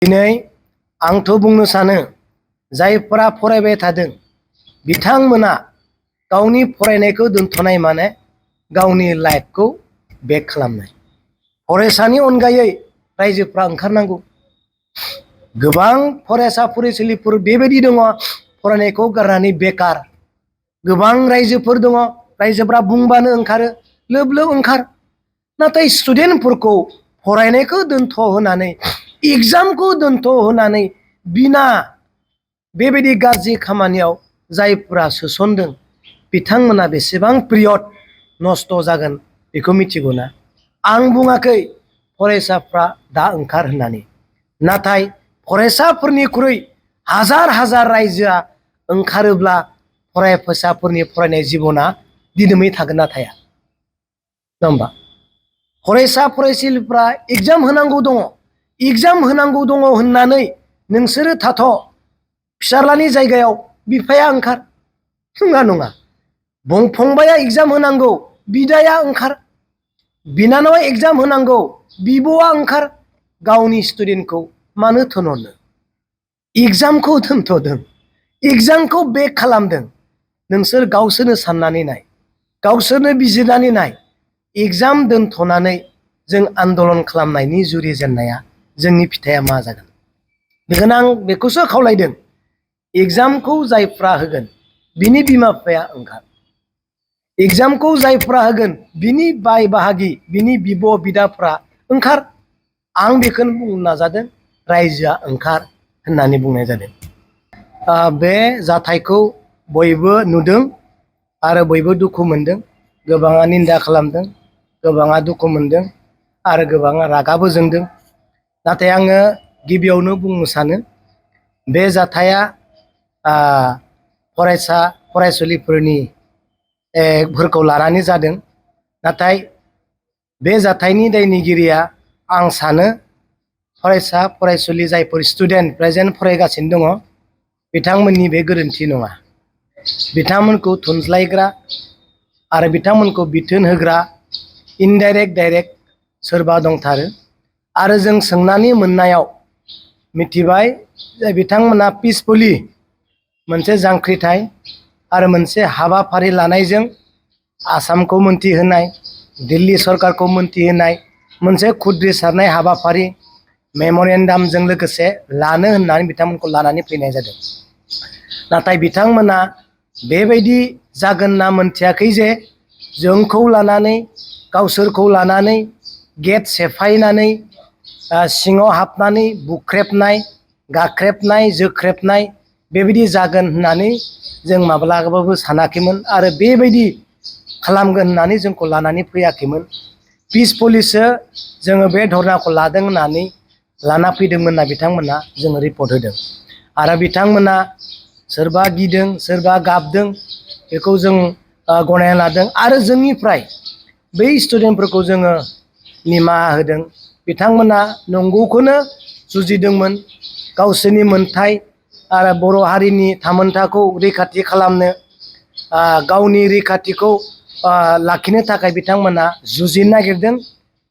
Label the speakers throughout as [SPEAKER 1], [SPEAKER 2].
[SPEAKER 1] दिनै आंथ' बुंनो सानो जायफोरा फरायबाय थादों बिथांमोना गावनि फरायनायखौ दोनथ'नाय माने गावनि लाइफखौ बेक खालामनाय। फरायसानि अनगायै रायजोफ्रा ओंखारनांगौ। गोबां फरायसा फरायसुलिफोर बेबायदि दङ फरायनायखौ गारनानै बेकार। गोबां रायजोफोर दङ रायजोफ्रा बुंबानो ओंखारो लोब लोब ओंखार। नाथाय स्टुडेन्टफोरखौ फरायनायखौ दोनथ' होनानै एग्जामखौ दोनथ' होनानै बिना बेबायदि गाज्रि खामानियाव जायफोरा सोसनदों बिथांमोना बेसेबां पिरियड नस्थ' जागोन बेखौ मिथिगौना? आं बुङाखै फरायसाफ्रा दा ओंखार होननानै, नाथाय फरायसाफोरनिख्रुइ हाजार हाजार रायजोआ ओंखारोब्ला फरायसाफोरनि फरायनाय जिबना दिदोमै थागोन ना थाया? नङा होमबा? फरायसा फरायसुलिफ्रा एग्जाम होनांगौ दङ। एग्जाम होनांगौ दङ होननानै नोंसोरो थाथ'। फिसाज्लानि जायगायाव बिफाया ओंखार। नङा नङा। फंबाया एग्जाम होनांगौ बिदाया ओंखार। बिनानावा एग्जाम होनांगौ बिब'आ ओंखार। गावनि स्टुडेन्टखौ मानो थोनहरनो? एग्जामखौ दोनथ'दों, एग्जामखौ बेक खालामदों। नोंसोर गावसोरनो साननानै नाय, गावसोरनो बिजिरनानै नाय। एग्जाम दोनथ'नानै जों आन्दलन खालामनायनि जुरिजेननाया जोंनि फिथाइया मा जागोन? बेखायनो आं बेखौसो खावलायदों एग्जामखौ जायफ्रा होगोन बिनि बिमा बिफाया ओंखार। एग्जामखौ जायफ्रा होगोन बिनि बाय बाहागि बिनि बिब' बिदाफ्रा ओंखार। आं बेखौनो बुंनो नाजादों रायजोआ ओंखार होननानै बुंनाय जादों। बे जाथायखौ बयबो नुदों आरो बयबो दुखु मोनदों। गोबाङा निन्दा खालामदों, गोबाङा दुखु मोनदों आरो गोबाङा रागाबो जोंदों। नाथाय आङो गिबियावनो बुंनो सानो बे जाथाया फरायसा फरायसुलिफोरनि फोरखौ लानानै जादों। नाथाय बे जाथायनि दायनिगिरिया आं सानो फरायसा फरायसुलि जायफोर स्टुडेन्ट प्रेजेन्ट फरायगासिनो दङ बिथांमोननि बे गोरोन्थि नङा। बिथांमोनखौ थुनज्लायग्रा आरो बिथांमोनखौ बिथोन होग्रा इनडाइरेक्ट डाइरेक्ट सोरबा दंथारो। आरो जों सोंनानै मोननायाव मिथिबाय जे बिथांमोना पिसफुलि मोनसे जांख्रिथाय आरो मोनसे हाबाफारि लानायजों आसामखौ मोनथिहोनाय, दिल्ली सरकारखौ मोनथिहोनाय मोनसे खुद्रिसारनाय हाबाफारि मेम'रेन्डामजों लोगोसे लानो होननानै बिथांमोनखौ लानानै फैनाय जादों। नाथाय बिथांमोना बेबायदि जागोन ना मोनथियाखै जे जोंखौ लानानै गावसोरखौ लानानै गेट सेफायनानै सिङाव हाबनानै बुख्रेबनाय, गाख्रेबनाय, जोख्रेबनाय बेबायदि जागोन होननानै जों माब्लाबाबो सानाखैमोन आरो बेबायदि खालामगोन होननानै जोंखौ लानानै फैयाखैमोन। पिसफुलिसो जोङो बे धरनाखौ लादों होननानै लाना फैदोंमोन होनना बिथांमोना जोङो रिपर्ट होदों। आरो बिथांमोना सोरबा गिदों सोरबा गाबदों बेखौ जों गनायना लादों आरो जोंनिफ्राय बै स्टुडेन्टफोरखौ जोङो निमाहा होदों। बिथांमोना नंगौखौनो जुजिदोंमोन गावसोरनि मोनथाय आरो बर' हारिनि थामोनथाखौ रैखाथि खालामनो, गावनि रैखाथिखौ लाखिनो थाखाय बिथांमोना जुजिनो नागिरदों।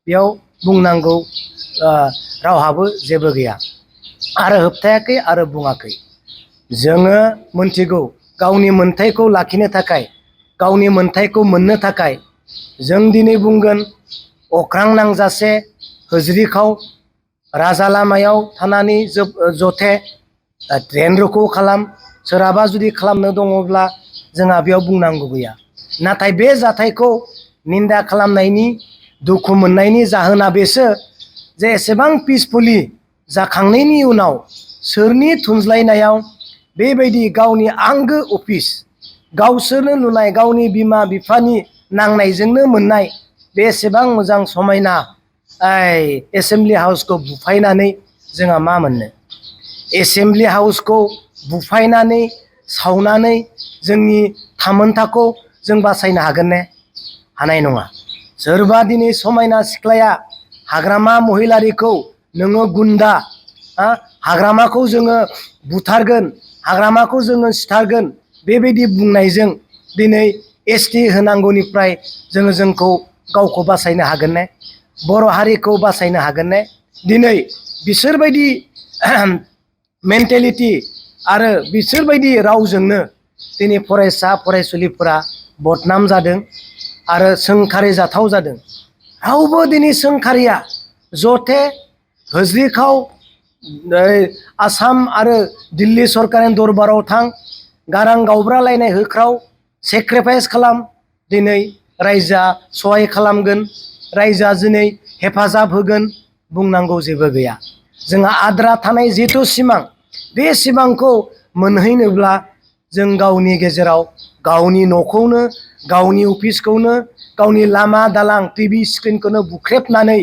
[SPEAKER 1] बेयाव बुंनांगौ रावहाबो जेबो गैया आरो होबथायाखै आरो बुङाखै। जोङो मोनथिगौ गावनि मोनथायखौ लाखिनो थाखाय, गावनि मोनथायखौ मोननो थाखाय जों दिनै बुंगोन अख्रां नांजासे होज्रिखाव राजा लामायाव थानानै जथे ट्रेन रोखौ खालाम। सोरहाबा जुदि खालामनो दङब्ला जोंहा बेयाव बुंनांगौ गैया। नाथाय बे जाथायखौ निन्दा खालामनायनि दुखु मोननायनि जाहोना बेसो जे एसेबां पिसफुलि जाखांनायनि उनाव सोरनि थुनज्लायनायाव बेबायदि गावनि आंगो अफिस, गावसोरनो लुनाय गावनि बिमा बिफानि नांनायजोंनो मोननाय बेसेबां मोजां समायना एसेमब्लि हाउसखौ बुफायनानै जोंहा मा मोननो? एसेमब्लि हाउसखौ बुफायनानै सावनानै जोंनि थामोनथाखौ जों बासायनो हागोन ने? हानाय नङा। सोरबा दिनै समायना सिख्लाया हाग्रामा महिलारिखौ नोङो गुन्दा, हाग्रामाखौ जोङो बुथारगोन, हाग्रामाखौ जोङो सिथारगोन बेबायदि बुंनायजों दिनै एसटि होनांगौनिफ्राय जोंखौ गावखौ बासायनो हागोन ने? बर' हारिखौ बासायनो हागोन ने? दिनै बिसोरबायदि मेन्टेलिटि आरो बिसोरबायदि रावजोंनो दिनै फरायसा फरायसुलिफोरा बदनाम जादों आरो सोंखारि जाथाव जादों। रावबो दिनै सोंखारिया जथे होज्रिखाव आसाम आरो दिल्ली सरकारनि दरबाराव थां, गारां गावब्रालायनाय होख्राव, सेक्रिफाइस खालाम, दिनै रायजोआ सहाय खालामगोन, रायजोआ दिनै हेफाजाब होगोन बुंनांगौ जेबो गैया। जोंहा आद्रा थानाय जिथु सिमां, बे सिमांखौ मोनहैनोब्ला जों गावनि गेजेराव गावनि न'खौनो, गावनि अफिसखौनो, गावनि लामा दालां टिभि स्क्रिनखौनो बुख्रेबनानै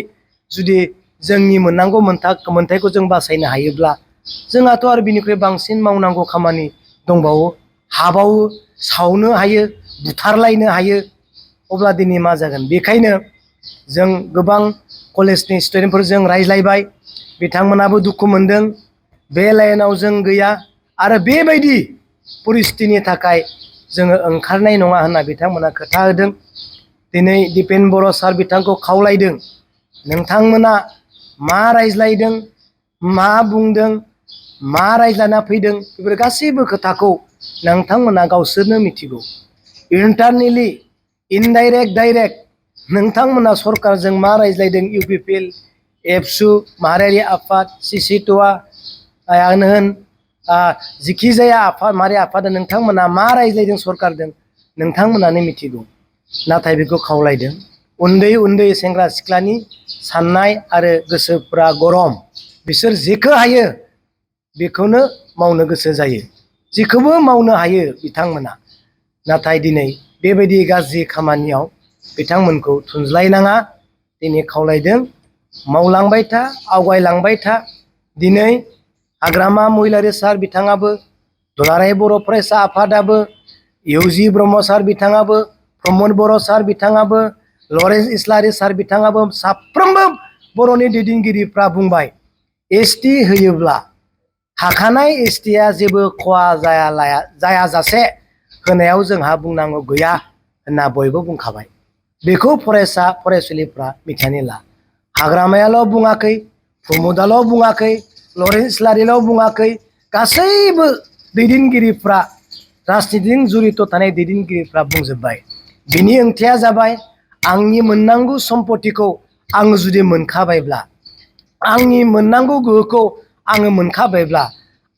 [SPEAKER 1] जुदि जोंनि मोननांगौ मोन्थायखौ जों बासायनो हायोब्ला जोंहाथ' आरो बिनिख्रुइ बांसिन मावनांगौ खामानि दंबावो, हाबावो, सावनो हायो, बुथारलायनो हायो। अब्ला दिनै मा जागोन? बेखायनो जों गोबां कलेजनि स्टुडेन्टफोरजों रायज्लायबाय, बिथांमोनाबो दुखु मोनदों। बे लाइनाव जों गैया आरो बेबायदि परिस्थितिनि थाखाय जोङो ओंखारनाय नङा होनना बिथांमोना खोथा होदों। दिनै दिपेन बर' सार बिथांखौ खावलायदों, नोंथांमोना मा रायज्लायदों, मा बुंदों, मा रायज्लायना फैदों, बेफोर गासैबो खोथाखौ नोंथांमोना गावसोरनो मिथिगौ। इन्टारनेलि, इनडाइरेक्ट, डाइरेक्ट नोंथांमोना सरकारजों मा रायज्लायदों, इउपिपिएल, एबसु, माहारियारि आफाद, सिसिट'आनो होन, जिखि जाया आफाद, माहारि आफादा नोंथांमोना मा रायज्लायदों सरकारजों नोंथांमोनानो मिथिगौ। नाथाय बेखौ खावलायदों, उन्दै उन्दै सेंग्रा सिख्लानि साननाय आरो गोसोफ्रा गरम, बिसोर जेखौ हायो बेखौनो मावनो गोसो जायो, जेखौबो मावनो हायो बिथांमोना। नाथाय दिनै बेबायदि गाज्रि खामानियाव बिथांमोनखौ थुनज्लायनाङा। दिनै खावलायदों, मावलांबाय था, आवगायलांबाय था। दिनै हाग्रामा महिलारि सार बिथाङाबो, दुलाराय बर' फरायसा आफादाबो, इउजि ब्रह्म सार बिथाङाबो, प्रमद बर' सार बिथाङाबो, लरेन्स इस्लारि सार बिथाङाबो, साफ्रोमबो बर'नि दैदेनगिरिफ्रा बुंबाय, एसटि होयोब्ला थाखानाय एसटिया जेबो खहा जायाजासे होनायाव जोंहा बुंनांगौ गैया होनना बयबो बुंखाबाय। बेखौ फरायसा फरायसुलिफ्रा मिथिनानै ला। हाग्रामायाल' बुङाखै, प्रमदाल' बुङाखै, लरेन्स इस्लारिल' बुङाखै, गासैबो दैदेनगिरिफ्रा, राजनितिजों जुरित थानाय दैदेनगिरिफ्रा बुंजोब्बाय। बिनि ओंथिया जाबाय, आंनि मोननांगौ सम्पतिखौ आं जुदि मोनखाबायब्ला, आंनि मोननांगौ गोहोखौ आङो मोनखाबायब्ला,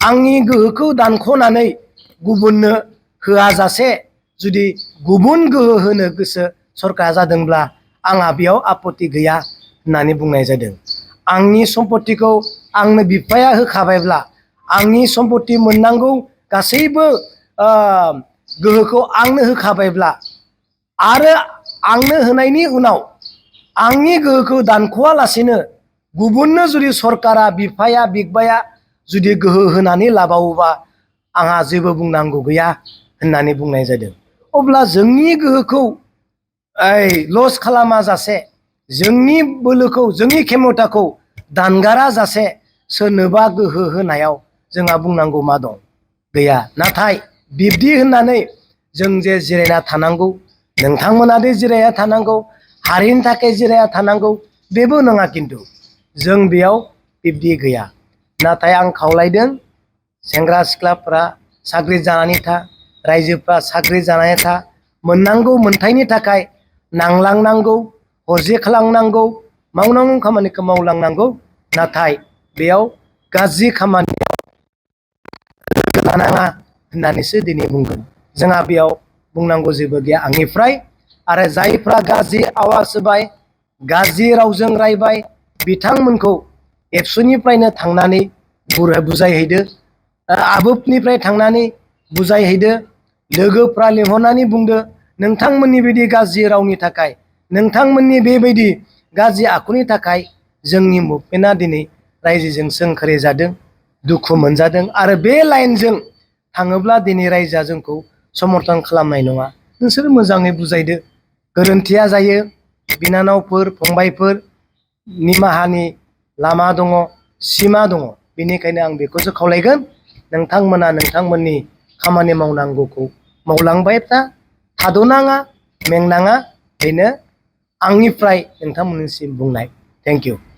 [SPEAKER 1] आंनि गोहोखौ दानख'नानै गुबुननो होआजासे जुदि गुबुन गोहो होनो गोसो सरकारा जादोंब्ला आंहा बेयाव आपत्ति गैया होननानै बुंनाय जादों। आंनि सम्पतिखौ आंनो बिफाया होखाबायब्ला, आंनि सम्पति मोननांगौ गासैबो गोहोखौ आंनो होखाबायब्ला आरो आंनो होनायनि उनाव आंनि गोहोखौ दानख'वालासेनो गुबुननो जुदि सरकारा, बिफाया, बिगबाया जुदि गोहो होनानै लाबावोबा आंहा जेबो बुंनांगौ गैया होननानै बुंनाय जादों। अब्ला जोंनि गोहोखौ लस खालामा जासे, जोंनि बोलोखौ, जोंनि खेमथाखौ दानगारा जासे सोरनोबा गोहो होनायाव जोंहा बुंनांगौ मा दं? गैया। नाथाय बिब्दि होननानै जों जे जिरायना थानांगौ, नोंथांमोना दे जिरायना थानांगौ, हारिनि थाखाय जिरायना थानांगौ, बेबो नङा। खिन्थु जों बेयाव बिब्दि गैया। नाथाय आं खावलायदों, सेंग्रा सिख्लाफ्रा साख्रि जानानै था, रायजोफ्रा साख्रि जानानै था, मोननांगौ मोन्थायनि थाखाय नांलांनांगौ, हरजे खालामनांगौ, मावनांगौ खामानिखौ मावलांनांगौ। नाथाय बेयाव गाज्रि खामानियाव लानाङा होननानैसो दिनै बुंगोन। जोंहा बेयाव बुंनांगौ जेबो गैया आंनिफ्राय। आरो जायफ्रा गाज्रि आवाज होबाय, गाज्रि रावजों रायबाय, बिथांमोनखौ एबसुनिफ्रायनो थांनानै बुजायहैदो, आबोबनिफ्राय थांनानै बुजायहैदो, लोगोफ्रा लिंहरनानै बुंदो, नोंथांमोननि बिदि गाज्रि रावनि थाखाय, नोंथांमोननि बेबायदि गाज्रि आखुनि थाखाय जोंनि मुभमेन्टआ दिनै रायजोजों सोंखारि जादों, दुखु मोनजादों। आरो बे लाइनजों थाङोब्ला दिनै रायजोआ जोंखौ समर्थन खालामनाय नङा। नोंसोर मोजाङै बुजायदो। गोरोन्थिया जायो, बिनानावफोर, फंबायफोर, निमाहानि लामा दङ, सिमा दङ। बेनिखायनो आं बेखौसो खावलायगोन, नोंथांमोना नोंथांमोननि खामानि मावनांगौखौ मावलांबाय था, थाद'नाङा, मेंनाङा। बेनो आंनिफ्राय नोंथांमोननिसिम बुंनाय। Thank you.